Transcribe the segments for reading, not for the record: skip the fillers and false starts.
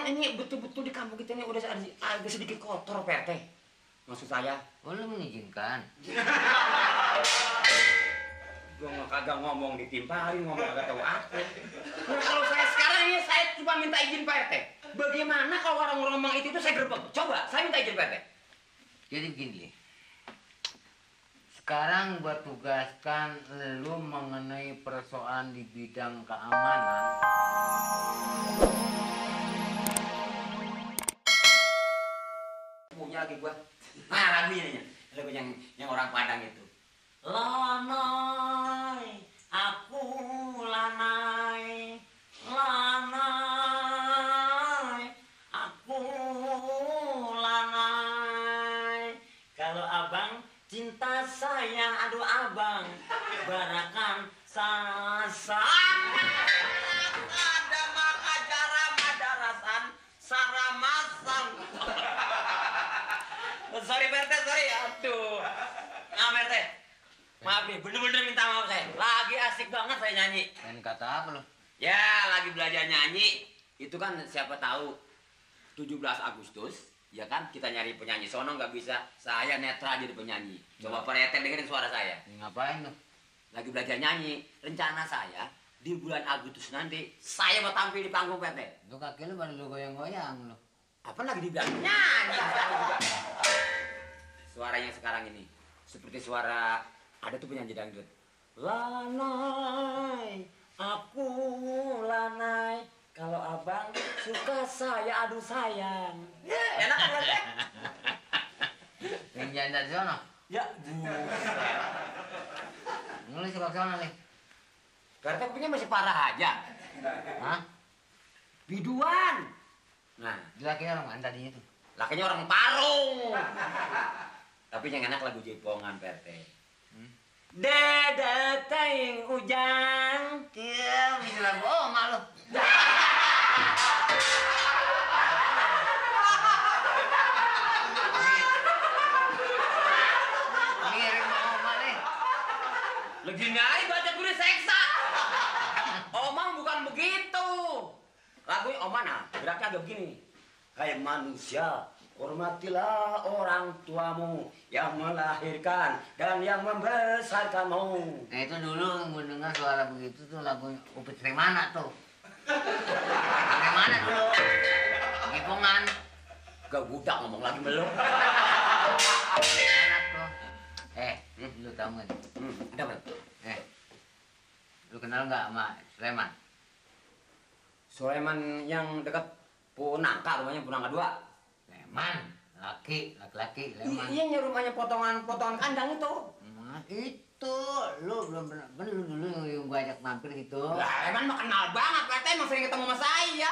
Memang ini betul-betul di kampung kita ini udah agak sedikit kotor, Pak RT. Maksud saya. Oh, lu mengizinkan? Gua nggak kagak ngomong ditimpalin, ngomong kagak tahu aku. Nah, kalau saya sekarang ini saya cuma minta izin Pak RT. Bagaimana kalau orang ngomong itu saya gerbek? Coba, saya minta izin Pak RT. Jadi begini, sekarang gua tugaskan lu mengenai persoalan di bidang keamanan. Punya lagi gua. Nah, lagunya lagu yang orang Padang itu. Lanai, aku lanai, lanai, aku lanai. Kalau abang cinta sayang, aduh abang, barakan sasan. Ada makajara madarasan, saramasan. Sorry Pak RT, sorry. Aduh. Nah Pak RT, maaf nih, bener-bener minta maaf saya. Lagi asik banget saya nyanyi. Dan kata apa lo? Ya, lagi belajar nyanyi. Itu kan siapa tahu 17 Agustus, ya kan? Kita nyari penyanyi sono nggak bisa. Saya netral jadi penyanyi. Coba Pak RT dengerin suara saya. Ngapain lo? Lagi belajar nyanyi. Rencana saya di bulan Agustus nanti saya mau tampil di panggung Pak RT. Lu kaki lu baru lu goyang-goyang lo. Apa lagi dibilang nyanyi juga. Suaranya sekarang ini seperti suara ada tuh penyanyi dangdut. Lanai, aku lanai. Kalau abang suka saya, aduh sayang. Enak kan Pak? Yang janda di sono? Ya, Lu suka ke sono nih? Pak RT punya masih parah aja. Hah? Biduan. Nah, Lakinya orang mana tadi itu? lakinya orang Parung. Tapi yang enak lagu Jaipongan, Pak RT. Dada taing ujang. Iya, bisa lagu oma lo. Ngirim oma nih. Legini aja baca gue seksa. Omang bukan begitu. Lagunya Omana, geraknya agak begini. Hai manusia, hormatilah orang tuamu yang melahirkan dan yang membesarkanmu. Nah itu dulu gue dengar suara begitu tuh lagu Upit Remana tuh. Remana dulu. Gipongan. Gak budak ngomong lagi belum. Enak tuh. Lu tau gak nih? Ada apa? Lu kenal nggak sama Sleman? Sulaiman yang dekat Punangka, rumahnya Punangka 2. Sleman, laki-laki, Sleman. Iya, yang rumahnya potongan kandang itu. Nah, itu lu belum pernah, lu dulu yang gua ajak mampir gitu. Lah, Leman mah kenal banget, Pak RT emang sering ketemu sama saya.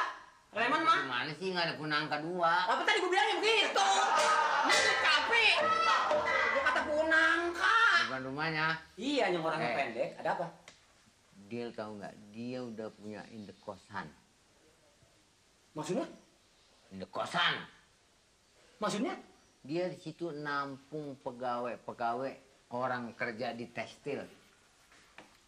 Leman mah. Gimana sih nggak ada Punangka 2? Apa tadi gua bilangnya begitu? Masuk kafe. Gua kata Punangka. Bukan rumahnya. Iya, yang orangnya pendek. Ada apa? Dia tahu nggak? Dia udah punya indekosan. Maksudnya? Indekosan. Maksudnya? Dia di situ nampung pegawai orang kerja di tekstil.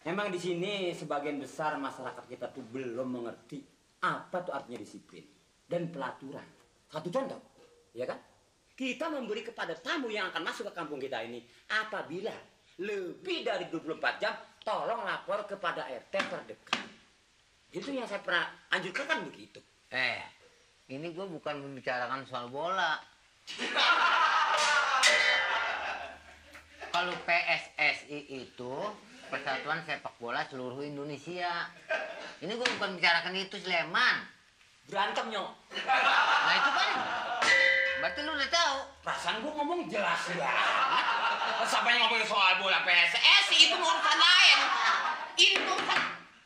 Emang di sini sebagian besar masyarakat kita tuh belum mengerti apa tuh artinya disiplin dan pelaturan. Satu contoh, ya kan? Kita memberi kepada tamu yang akan masuk ke kampung kita ini apabila lebih dari 24 jam tolong lapor kepada RT terdekat. Itu yang saya pernah anjurkan kan begitu. Ini gue bukan membicarakan soal bola. Kalau PSSI itu Persatuan Sepak Bola Seluruh Indonesia. Ini gue bukan bicarakan itu, Sleman. Berantem, Nyok. Nah itu kan. Berarti lu udah tahu. Perasaan gue ngomong jelas banget. Siapa yang ngomongin soal bola PSSI itu urusan lain. Ini urusan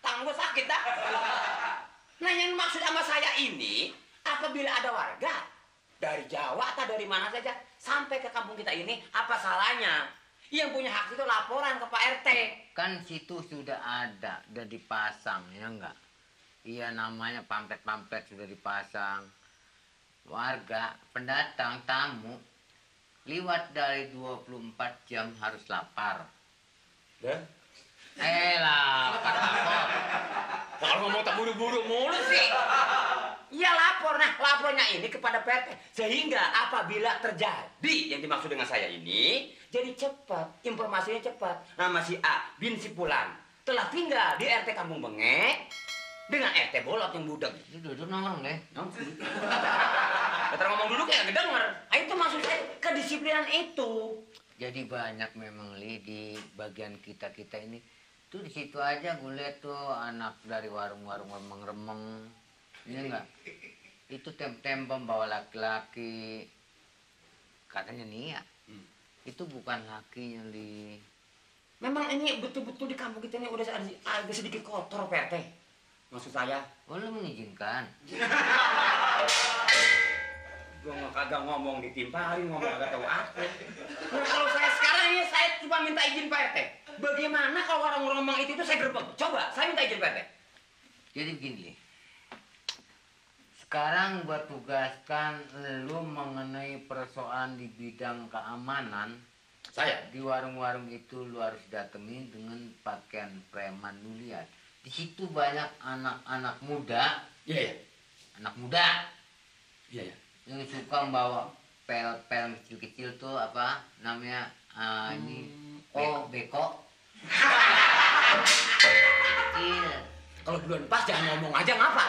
tangan gue sakit dah. Nah yang maksud sama saya ini, apabila ada warga dari Jawa atau dari mana saja sampai ke kampung kita ini, apa salahnya? Yang punya hak itu laporan ke Pak RT. Kan situ sudah ada, udah dipasang, ya enggak? Iya namanya pamflet-pamflet sudah dipasang. Warga, pendatang, tamu, lewat dari 24 jam harus lapar. Ya? Lapor. Kalau ngomong tak buru-buru mulu sih. Iya lapor. lapor. Nah, lapornya ini kepada PRT. Sehingga apabila terjadi yang dimaksud dengan saya ini, jadi cepat, informasinya cepat. Nama si A bin si Fulan telah tinggal di RT Kampung Bengek dengan RT Bolot yang budek. Duduk nongkrong deh. Kita ngomong dulu kayak ngedenger. Nah, itu maksud saya kedisiplinan itu. Jadi banyak memang Li di bagian kita ini. Tuh di situ aja gue lihat tuh anak dari warung-warung remeng-remeng. Ini enggak? Itu tem-tem bawa laki-laki. Katanya Nia. Itu bukan lakinya Li. Memang ini betul-betul di kampung kita ini udah agak sedikit kotor, PRT. Maksud saya. Oh, lu mengizinkan? Gue kagak ngomong ditimpalin, ngomong kagak tahu aku. Nah, kalau saya sekarang ini saya cuma minta izin Pak RT. Bagaimana kalau orang ngomong itu saya gerbek? Coba, saya minta izin Pak RT. Jadi begini. Sekarang gua tugaskan lu mengenai persoalan di bidang keamanan. Saya? Di warung-warung itu lu harus datengin dengan pakaian preman lu lihat. Di situ banyak anak-anak muda. Iya, ya. Anak muda. Iya, ya. Yang suka membawa pel-pel kecil-kecil tuh apa namanya beko kecil. Kalau bulan pas jangan ngomong aja ngapa?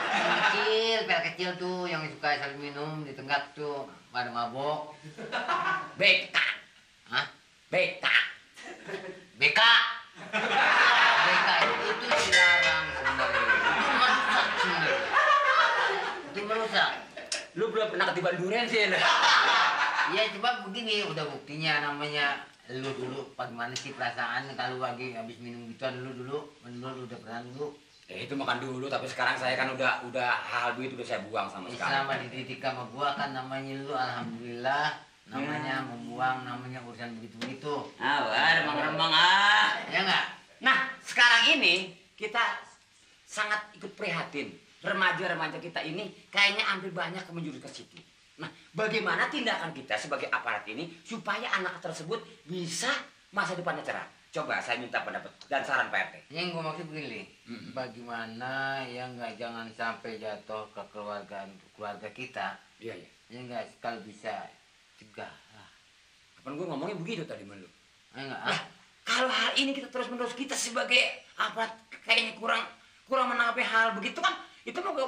Pel kecil tuh yang suka sering minum di tenggak tuh pada mabok. Beka. Hah? Beka. Beka. Beka itu dilarang sebenarnya. Itu merusak sebenarnya. Itu merusak. Lu belum pernah ketiban durian sih. Ya coba begini, udah buktinya namanya lu dulu bagaimana sih perasaan kalau lagi habis minum gituan lu dulu udah pernah dulu. Itu makan dulu, tapi sekarang saya kan udah hal begitu udah saya buang sama sekali. Selama dididik sama gua kan namanya lu alhamdulillah namanya membuang namanya urusan begitu-begitu. Remang-remang Ya enggak? Nah, sekarang ini kita sangat ikut prihatin. Remaja-remaja kita ini kayaknya ambil banyak menjurus ke situ. Nah, bagaimana tindakan kita sebagai aparat ini supaya anak tersebut bisa masa depannya cerah? Coba saya minta pendapat dan saran Pak RT. Yang gue maksud begini, bagaimana ya nggak jangan sampai jatuh ke keluarga kita. Iya, iya. Ya nggak kalau bisa cegah lah. Kapan gue ngomongnya begitu tadi sama lu? Enggak. Nah, kalau hal ini kita terus-menerus kita sebagai aparat kayaknya kurang menanggapi hal begitu kan? Itu mau gue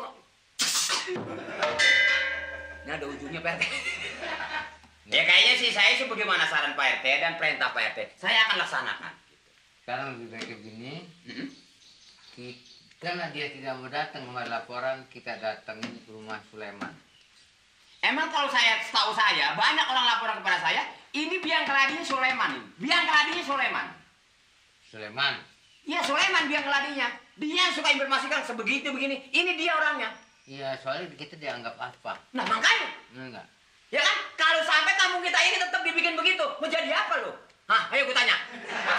ini ada ujungnya Pak RT. Ya kayaknya sih saya sih bagaimana saran Pak RT dan perintah Pak RT. Saya akan laksanakan. Sekarang lebih baik begini. Karena dia tidak mau datang kemarin laporan, kita datangin ke rumah Sulaiman. Emang kalau setahu saya banyak orang laporan kepada saya, ini biang keladinya Sulaiman. Biang keladinya Sulaiman. Sulaiman? Iya Sulaiman biang keladinya. Dia yang suka informasikan sebegitu begini. Ini dia orangnya. Iya, soalnya kita dianggap apa? Nah makanya. Enggak. Ya kan? Kalau sampai kampung kita ini tetap dibikin begitu, mau jadi apa lo? Hah? Ayo gue tanya.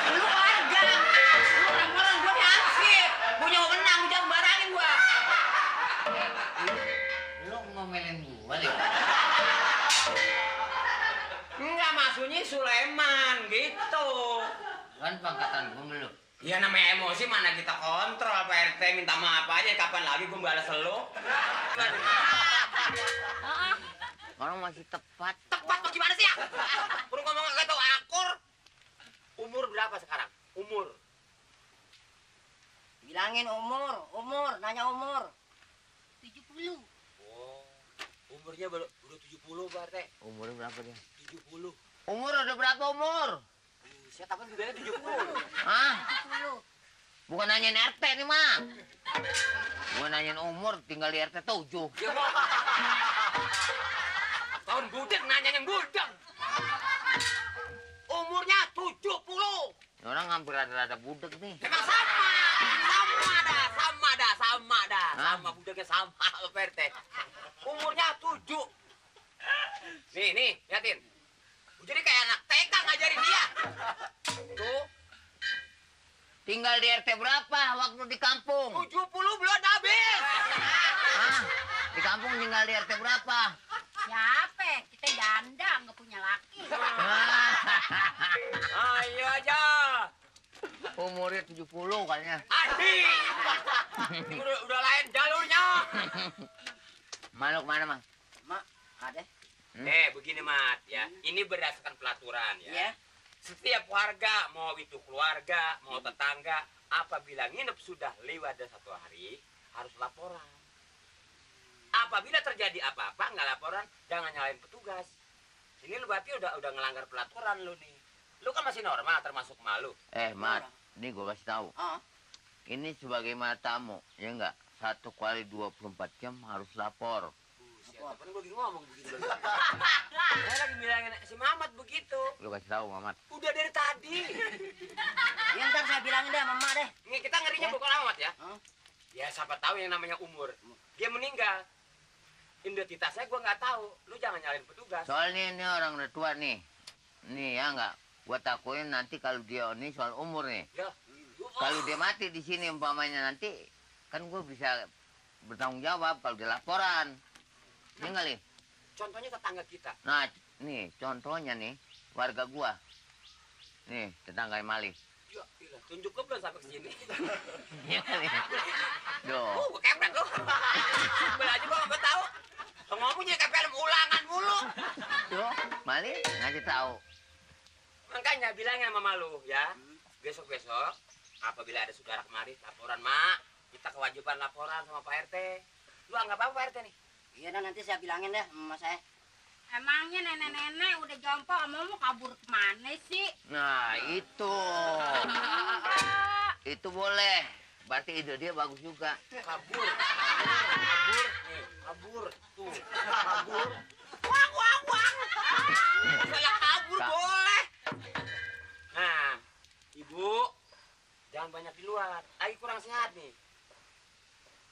Lu warga. Lu orang-orang gue nih ansip. Punya wewenang, jangan barangin gue. Lu ngomelin gua deh. Enggak, maksudnya Sulaiman gitu. Kan pangkatan gua lu. Ya namanya emosi mana kita kontrol Pak RT, minta maaf aja kapan lagi gue balas lu. Orang masih tepat. Tepat apa gimana sih ya? Udah ngomong gak tau akur. Umur berapa sekarang? Umur. Bilangin umur, nanya umur. 70. Oh, umurnya udah 70 Pak RT. Umurnya berapa dia? 70. Umur udah berapa umur? Saya takut juga 70. Hah? 70. Bukan nanyain RT nih, mah. Gua nanyain umur, tinggal di RT 7. Ya mau. Tahun budek nanya yang budek. Umurnya 70. Orang hampir rada-rada budek nih. Emang sama dah. Sama budeknya sama Pak RT. Umurnya 7. Nih, liatin. Jadi kayak anak TK ngajarin dia. Tuh. Tinggal di RT berapa waktu di kampung? 70 belum habis. Hah? Di kampung tinggal di RT berapa? Ya apa? Kita janda, nggak punya laki. Ayo aja. Umurnya 70 kayaknya. Adi. Udah lain jalurnya. Malu kemana, Mak? Mak, ada. Begini Mat ya. Ini berdasarkan pelaturan ya. Iya. Setiap warga, mau itu keluarga, mau tetangga, apabila nginep sudah lewat dari 1 hari, harus laporan. Apabila terjadi apa-apa, nggak laporan, jangan nyalain petugas. Ini lu berarti udah ngelanggar pelaturan lu nih. Lu kan masih normal, termasuk malu. Mat, ini gue kasih tahu. Oh. Ini sebagai tamu, ya enggak? 1 kali 24 jam harus lapor. Kapan gue ngomong begitu? Saya lagi bilangin si Mamat begitu. Lu kasih tahu, Mamat. Udah dari tadi. Ya ntar saya bilangin deh sama Mak deh. Ini kita ngerinya bukan Mamat ya. Hah? Ya siapa tahu yang namanya umur. Dia meninggal. Identitasnya gue nggak tahu. Lu jangan nyalain petugas. Soalnya ini orang udah tua nih. Nih ya enggak? Gua takutin nanti kalau dia ini soal umur nih. Ya. Kalau dia mati di sini umpamanya nanti kan gue bisa bertanggung jawab kalau dia laporan. Ini enggak, Li? Contohnya tetangga kita. Nah, nih contohnya nih warga gua. Nih, tetangga Mali. Ya, gila. Tunjuk lu belum sampai ke sini. Iya kali. Duh. Gue kepret lu. Bel aja gua nggak tahu. Lo ngomongnya kayak film ulangan mulu. Tuh, Mali ngasih tahu. Makanya bilangin sama malu ya. Besok-besok apabila ada saudara kemari laporan, Mak. Kita kewajiban laporan sama Pak RT. Lu anggap apa Pak RT nih? Iya dah nanti saya bilangin deh sama saya. Emangnya nenek-nenek udah jompo sama mau kabur kemana sih? Nah, itu. Enggak. Itu boleh. Berarti ide dia bagus juga. Kabur. Kabur. Nih, kabur. Tuh. Kabur. Wang. Saya kabur Kak. boleh. Nah, Ibu jangan banyak di luar. Lagi kurang sehat nih.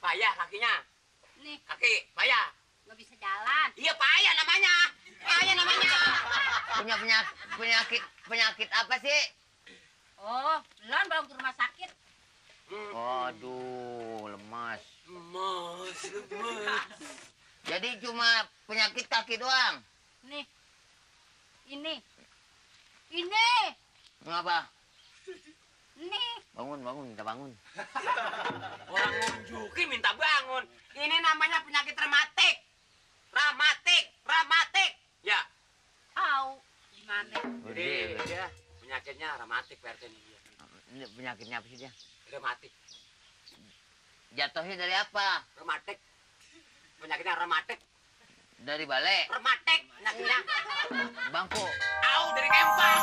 Payah kakinya. Nih, Kaki payah. nggak bisa jalan. Iya payah namanya. Payah namanya. Punya penyakit apa sih? Oh, belum belum ke rumah sakit. Waduh, lemas. Lemas. Jadi cuma penyakit kaki doang. Nih, ini, Ngapa? nih. Bangun, minta bangun. Orang ngunjukin minta bangun. Ini namanya penyakit rematik. Rematik. Ya. Au, gimana? Jadi dia penyakitnya rematik Pak RT ini. Ini penyakitnya apa sih dia? Rematik. Jatuhnya dari apa? Rematik. Penyakitnya rematik. Dari balai, Rematik penyakitnya. bangku. Au dari kempang.